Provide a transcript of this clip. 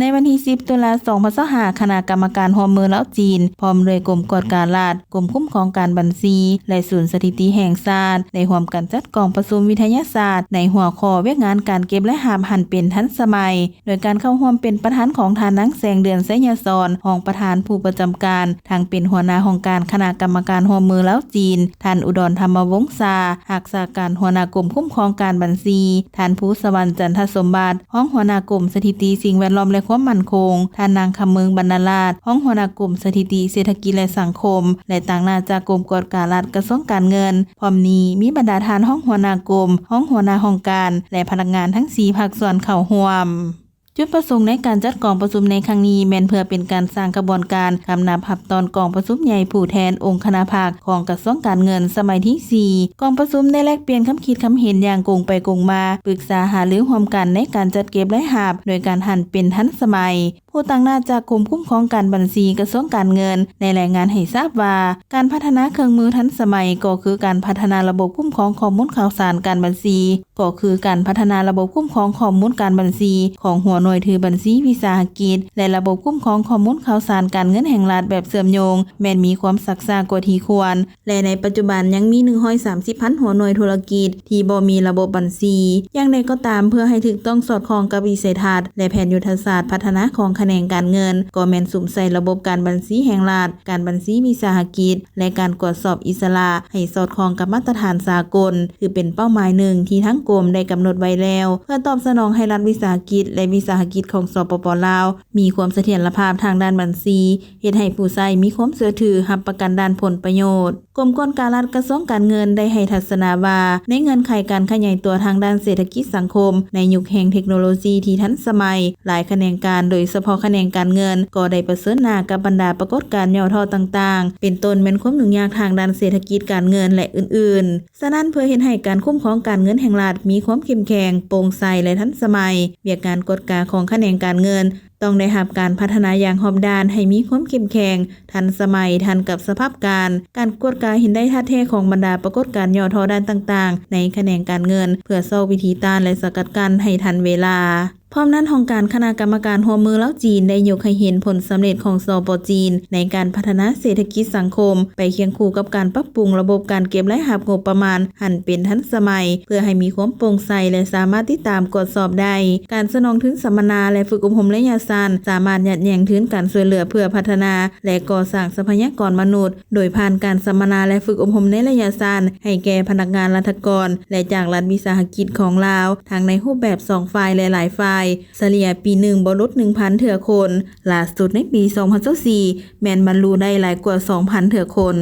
ໃນວັນທີສິບ ຕຸລາ ສອງພັນຊາວຫ້າ ຄະນະກຳມະການຮ່ວມມືລາວ-ຈີນ ພ້ອມດ້ວຍກົມກວດກາລັດ, ກົມຄຸ້ມຄອງການບັນຊີ ແລະ ສູນສະຖິຕິແຫ່ງຊາດ ໄດ້ຮ່ວມກັນຈັດກອງປະຊຸມວິທະຍາສາດ ໃນຫົວຂໍ້ວຽກງານການເກັບລາຍຮັບຫັນເປັນທັນສະໄໝ, ໂດຍການເຂົ້າຮ່ວມເປັນປະທານຂອງທ່ານນາງ ແສງເດືອນ ໄຊຍະສອນ ຮອງປະທານຜູ້ປະຈຳການ, ທັງເປັນຫົວໜ້າຫ້ອງການຄະນະກຳມະການຮ່ວມມືລາວ-ຈີນ, ທ່ານ ອຸດອນ ທຳມະວົງສາ ຮັກສາການຫົວໜ້າກົມຄຸ້ມຄອງການບັນຊີ, ທ່ານ ພູສະຫວັນ ຈັນທະສົມບັດ ຮອງຫົວໜ້າກົມສະຖິຕິສິ່ງແວດລ້ອມ ແລະ ຄວາມໝັ້ນຄົງ, ທ່ານນາງ ຄຳເມືອງ ບັນນາລາດ ຮອງຫົວໜ້າກົມສະຖິຕິເສດຖະກິດ ແລະ ສັງຄົມ ແລະ ຕາງໜ້າຈາກກົມກວດກາລັດ ກະຊວງການເງິນ. ພ້ອມນີ້ມີບັນດາທ່ານຮອງຫົວໜ້າກົມ, ຮອງຫົວໜ້າຫ້ອງການ ແລະ ພະນັກງານທັງສີ່ພາກສ່ວນເຂົ້າຮ່ວມ. ຈຸດປະສົງໃນການຈັດກອງປະຊຸມໃນຄັ້ງນີ້ ແມ່ນເພື່ອເປັນການສ້າງຂະບວນການຄຳນັບຮັບຕ້ອນກອງປະຊຸມໃຫຍ່ຜູ້ແທນອົງຄະນະພັກຂອງກະຊວງການເງິນສະໄໝທີສີ່. ກອງປະຊຸມໄດ້ແລກປ່ຽນຄຳຄິດຄຳເຫັນຢ່າງກົງໄປກົງມາ, ປຶກສາຫາລືຮ່ວມກັນໃນການຈັດເກັບລາຍຮັບໂດຍການຫັນເປັນທັນສະໄໝ. ຜູ້ຕາງໜ້າຈາກກົມຄຸ້ມຄອງການບັນຊີ ກະຊວງການເງິນ ໄດ້ລາຍງານໃຫ້ຊາບວ່າ ການພັດທະນາເຄື່ອງມືທັນສະໄໝ ກໍຄືການພັດທະນາລະບົບຄຸ້ມຄອງຂໍ້ມູນຂ່າວສານການບັນຊີ ກໍຄືການພັດທະນາລະບົບຄຸ້ມຄອງຂໍ້ມູນການບັນຊີຂອງຫົວໜ່ວຍຖືບັນຊີວິສາຫະກິດ ແລະ ລະບົບຄຸ້ມຄອງຂໍ້ມູນຂ່າວສານການເງິນແຫ່ງລັດແບບເຊື່ອມໂຍງ ແມ່ນມີຄວາມຊັກຊ້າກວ່າທີ່ຄວນ ແລະ ໃນປັດຈຸບັນຍັງມີ ໜຶ່ງຮ້ອຍສາມສິບພັນຫົວໜ່ວຍທຸລະກິດທີ່ບໍ່ມີລະບົບບັນຊີ. ຢ່າງໃດກໍຕາມ, ເພື່ອໃຫ້ຖືກຕ້ອງສອດຄ່ອງກັບວິໄສທັດ ແລະ ແຜນຍຸດທະສາດພັດທະນາຂອງຂະແໜງການເງິນ, ກໍແມ່ນສຸມໃສ່ລະບົບການບັນຊີແຫ່ງລັດ, ການບັນຊີວິສາຫະກິດ ແລະ ການກວດສອບອິດສະຫຼະ ໃຫ້ສອດຄ່ອງກັບມາດຕະຖານສາກົນ ຖືເປັນເປົ້າໝາຍໜຶ່ງທີ່ທາງກົມໄດ້ກຳນົດໄວ້ແລ້ວ ເພື່ອຕອບສະໜອງໃຫ້ລັດວິສາຫະກິດ ແລະ ວິສາຫະກິດຂອງ ສປປ ລາວ ມີຄວາມສະຖຽນລະພາບທາງດ້ານບັນຊີ, ເຮັດໃຫ້ຜູ້ໃຊ້ມີຄວາມເຊື່ອຖືຮັບປະກັນດ້ານຜົນປະໂຫຍດ. ກົມກວດກາລັດ ກະຊວງການເງິນ ໄດ້ໃຫ້ທັດສະນະວ່າ ໃນເງື່ອນໄຂການຂະຫຍາຍຕົວທາງດ້ານເສດຖະກິດສັງຄົມ ໃນຍຸກແຫ່ງເທັກໂນໂລຊີທີ່ທັນສະໄໝ, ຫຼາຍຂະແໜງການ, ໂດຍສະເພາະຂະແໜງການເງິນ, ກໍໄດ້ປະເຊີນໜ້າກັບບັນດາປາກົດການຫຍໍ້ທໍ້ຕ່າງໆ, ເປັນຕົ້ນແມ່ນຄວາມຫຍຸ້ງຍາກທາງດ້ານເສດຖະກິດການເງິນ ແລະ ອື່ນໆ. ສະນັ້ນ, ເພື່ອເຮັດໃຫ້ການຄຸ້ມຄອງການເງິນແຫ່ງລັດມີຄວາມເຂັ້ມແຂງ, ໂປ່ງໃສ ແລະ ທັນສະໄໝ, ວຽກງານກວດກາຂອງຂະແໜງການເງິນ ຕ້ອງໄດ້ຮັບການພັດທະນາຢ່າງຮອບດ້ານໃຫ້ມີຄວາມເຂັ້ມແຂງ, ທັນສະໄໝ, ທັນກັບສະພາບການ, ການກວດກາເຫັນໄດ້ທ່າດແທ້ຂອງບັນດາປາກົດການຫຍໍ້ທໍ້ດ້ານຕ່າງໆໃນຂະແໜງການເງິນ ເພື່ອຊອກວິທີຕ້ານ ແລະ ສະກັດກັ້ນໃຫ້ທັນເວລາ. ພ້ອມນັ້ນ, ຫ້ອງການຄະນະກຳມະການຮ່ວມມືລາວ-ຈີນ ໄດ້ຍົກໃຫ້ເຫັນຜົນສຳເລັດຂອງ ສປ ຈີນ ໃນການພັດທະນາເສດຖະກິດສັງຄົມ ໄປຄຽງຄູ່ກັບການປັບປຸງລະບົບການເກັບລາຍຮັບງົບປະມານ ໃຫ້ເປັນທັນສະໄໝ ເພື່ອໃຫ້ມີຄວາມໂປ່ງໃສ ແລະ ສາມາດຕິດຕາມກວດສອບໄດ້. ການສະໜອງທຶນສຳມະນາ ແລະ ຝຶກອົບຮົມໄລຍະສັ້ນ ສາມາດຍັດແຍ່ງທຶນການຊ່ວຍເຫຼືອເພື່ອພັດທະນາ ແລະ ກໍ່ສ້າງຊັບພະຍາກອນມະນຸດ ໂດຍຜ່ານການສຳມະນາ ແລະ ຝຶກອົບຮົມໃນໄລຍະສັ້ນ ໃຫ້ແກ່ພະນັກງານລັດຖະກອນ ແລະ ຈາກລັດວິສາຫະກິດຂອງລາວ ທັງໃນຮູບແບບສອງຝ່າຍ ແລະ ຫຼາຍຝ່າຍ, ສະເລ່ຍປີໜຶ່ງບໍ່ຫຼຸດໜຶ່ງພັນເທື່ອຄົນ, ຫຼ້າສຸດໃນປີສອງພັນຊາວສີ່ ແມ່ນບັນລຸໄດ້ຫຼາຍກວ່າສອງພັນເທື່ອຄົນ.